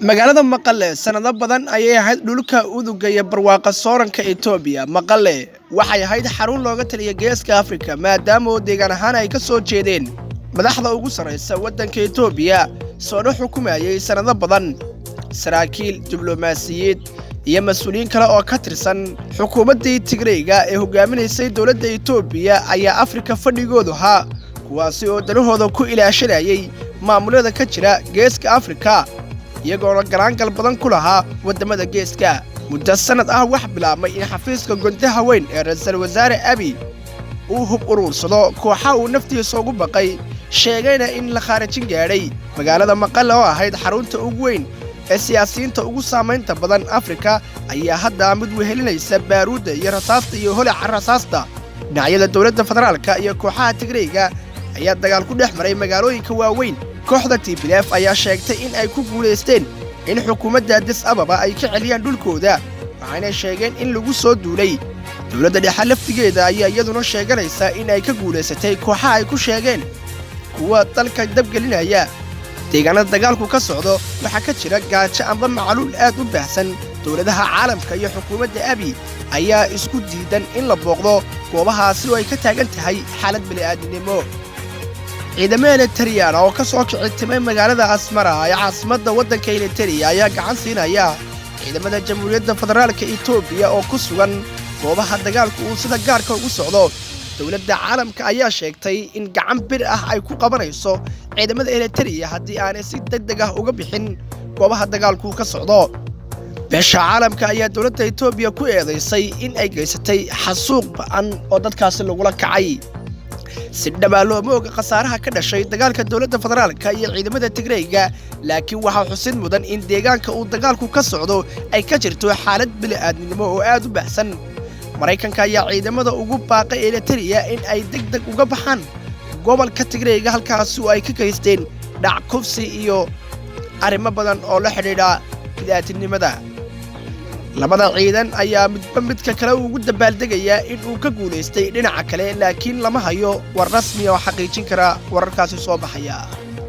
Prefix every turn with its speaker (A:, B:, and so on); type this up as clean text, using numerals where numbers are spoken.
A: Magaalada Maqale sanado badan ayay ahayd dhulka uduga iyo barwaaqa sooranka Itoobiya. Maqale waxay ahayd xarun looga taliya Geeska Afrika, maadaama oo deegaan ahaan ay ka soo jeedeen madaxda ugu sarraysa waddanka Itoobiya, soona xukumayay sanado badan saraakiil, diblomaasiyiid iyo mas-uuliyiin kale oo ka tirsan xukuumaddii Tigreyga ee hogaaminaysay dowladda Itoobiya ayaa Afrika fadhigoodu ahaa, kuwaasi oo danahooda ku ilaashanayay maamulada ka jira Geeska Afrika, iyagoona galaangal badan ku lahaa waddamada geeska. Muddo sannad ah wax bilaabmay in xafiiska gundaha weyn ee ra-iisul wasaare Abi uu hub uruursado kooxa uu naftiisa ugu baqay, sheegayna in la khaarijin gaadhay. Magaalada Maqale oo ahayd xarunta ugu weyn ee siyaasiyiinta ugu saamaynta badan Afrika ayaa hadda mid wehelinaysa baaruudda iyo rasaasta iyo holaca rasaasta. Dhinacyada dowladda federaalka iyo kooxaha Tigreyga ayaa dagaal ku dhex maray magaalooyinka waaweyn. Kooxda TPLF ayaa sheegtay in ay ku guulaysteen in xukuumadda Addis Ababa ay ka celiyaan dhulkooda, waxayna sheegeen in lagu soo duulay. Dowladda dhexe laftigeeda ayaa iyaduna sheeganaysa in ay ka guulaysatay kooxaha ay ku sheegeen kuwa dalka dabgelinaya. Deegaanada dagaalku ka socdo waxaa ka jira gaajo amba macaluul aad u baahsan. Dowladaha caalamka iyo xukuumadda Abi ayaa isku diidan in la booqdo goobahaasi oo ay ka taagan tahay xaalad bini'aadminimo. Ciidamo Eliteriyana oo ka soo kicitimay magaalada Asmara ee caasimadda waddanka Eliteria ayaa gacan siinaya ciidamada Jamhuuriyadda Federaalka Itoobiya oo ku sugan goobaha dagaalku uu sida gaarka ugu socdo. Dowladda caalamka ayaa sheegtay in gacan bir ah ay ku qabanayso ciidamada Eliteria haddii aanay si deg deg ah uga bixin goobaha dagaalku ka socdo. Beesha caalamka ayaa dowladda Itoobiya ku eedaysay in ay geysatay xasuuq ba'an oo dadkaasi lagula kacay. Si dhabaa looma oga khasaaraha ka dhashay dagaalka dowladda federaalka iyo ciidamada Tigreyga, laakiin waxaa xusid mudan in deegaanka uu dagaalku ka socdo ay ka jirto xaalad bini'aadminimo oo aad u baahsan. Maraykanka ayaa ciidamada ugu baaqay Eliteria in ay deg deg uga baxaan gobolka Tigreyga, halkaasi oo ay ka geysteen dhac, kufsi iyo arrimo badan oo la xidhiidha bini'aadminimada. Labada ciidan ayaa midba midka kale ugu dabaaldegayaa in uu ka guulaystay dhinaca kale, laakiin lama hayo war rasmi oo xaqiijin kara wararkaasi soo baxaya.